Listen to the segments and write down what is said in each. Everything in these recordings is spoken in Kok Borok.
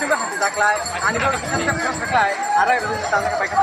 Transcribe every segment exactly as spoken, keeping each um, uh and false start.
Daklai, ani bo kisa kisa kisa daklai, aro room tang ka bai ka.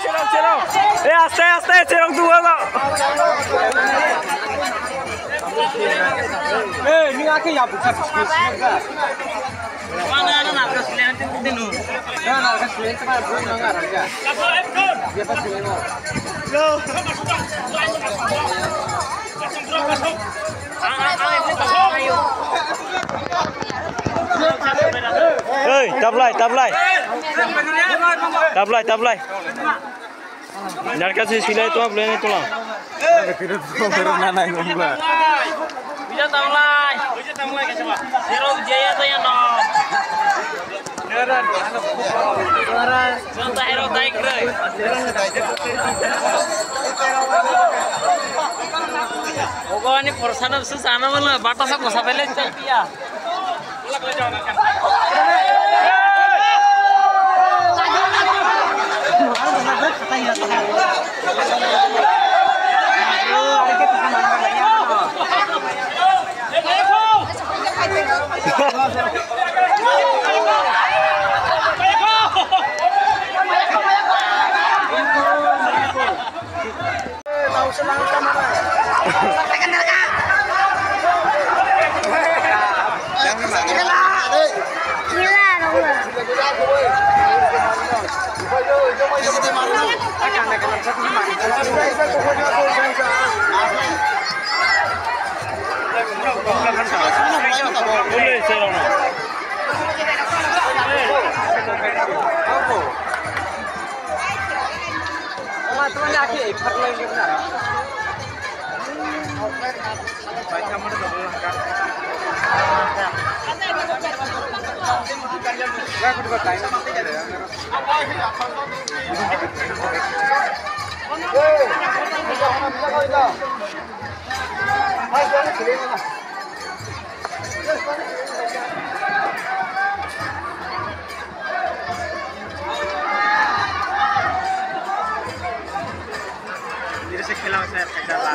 Cherok, cherok. Eh, aste, aste, cherok dua kok. Eh, ini aku ya buka bisnis juga. Mana ada nakas lenti tinu. Ya, nakas lenti mah belum nggak ada. Dia pasti lewat. Hey, tablai, tablai. Tablai, tablai. Narka si silai tu, boleh ni tulang. Bisa tablai. Zero jaya saya no. Jonta hero dai kwrwi. Ogo ani porsano bwswk sana mano, batasa kosa pele chai piya. Diri se khela se khaisa la.